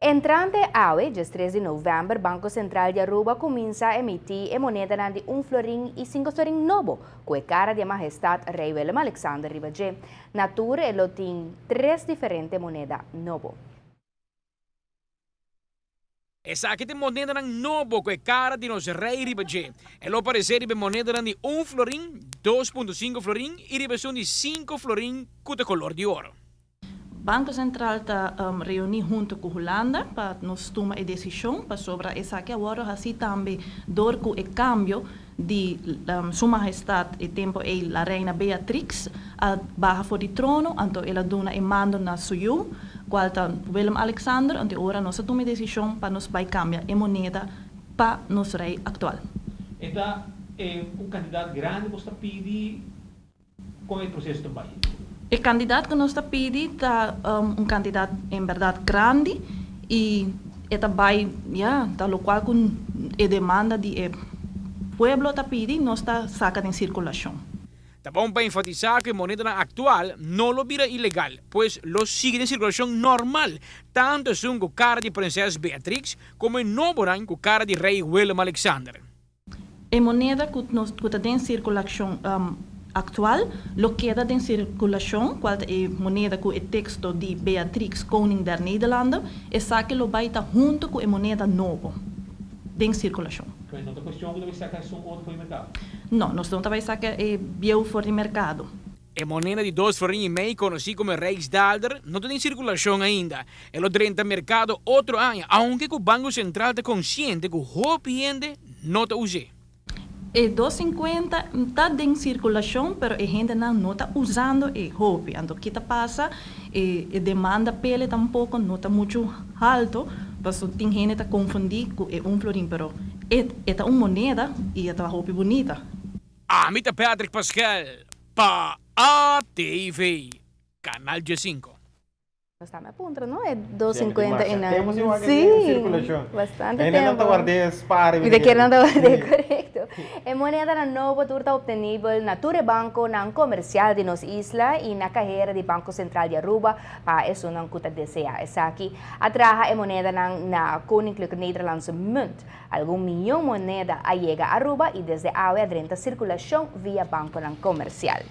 Entrante awe, 13 di november, Banco Central di Aruba a cuminsa emiti e monedanan di 1 florin y 5 florin nobo, cu e cara di Mahestad Rey Willem-Alexander riba dje. Na tur e lo tin tres diferente moneda nobo. Esaki ta e monedanan nobo cu e cara di nos Rey riba dje. E lo aparece riba e monedanan di un florin, 2.5 florin y riba esun di 5 florin cu ta color di oro. Banco Central ta reuni hunto cu Hulanda pa nos tuma e decision, pasobra esaki a wordo haci tambe door cu e cambio di Su Mahestad e tempo ey la Reina Beatrix a baha for di trono, anto el a duna e mando na su yu, cual ta Willem Alexander, anto e ora nos a tuma e decision pa nos bay cambia e moneda pa nos Rey actual. E ta un cantidad grandi bo sta pidi? Kon e proseso ta bai? E kandidat ku nos ta pidi ta un kandidat en bèrdat grandi i e ta bai, ya, ta lokual ku e demanda di e pueblo ta pidi nos ta saka den sirkulashon. Ta bon pa enfatisá ku e monedanan aktual no lo bira ilegal, pues lo sigui den sirkulashon normal, tantu esun ku kara di Prinses Beatrix komo e nobonan ku kara di Rei Willem-Alexander. E moneda ku nos ku ta den sirkulashon aktual lo keda den sirkulashon, kual ta e moneda ku e teksto di Beatrix Koning der Nederlanden, esaki lo bai ta huntu ku e moneda nobo den sirkulashon. Pues no ta kuestion ku ta bai saka esun otro for di merkado? No, nos no ta bai saka e bieu for di merkado. E moneda di dos florin i mei konosí komo e Rijksdaalder no ta den sirkulashon ainda. E lo drenta merkado otro aña, aunke ku Banko Sentral ta konsiente ku hopi hende no ta us'é. E 250 ta den sirkulashon pero e hendenan no ta usando e hopi. Anto ki ta pasa? E demanda p'ele tampoko no ta muchu halto pasobra tin hende ta konfundí ku e un florin pero e ta un moneda i e ta hopi bunita. Ami ta Patrick Pascal pa ATV, Canal 15. Nos tambe a puntra, no? E 250 y nan. Tempo sin wak Sí, en circulacion. bastante Ainda nan ta tempo. ward'é spar Mi ta kere nan ta ward'é, correcto. E monedanan nobo tur ta obtenibel na tur e banconan comercial di nos isla y na cahera di Banco Central di Aruba pa esunnan cu ta desea esaki. A traha e monedanan na Koninklijke Nederlandse Munt. Algun miyon moneda a yega Aruba y desde awe a drenta circulacion via banconan comercial.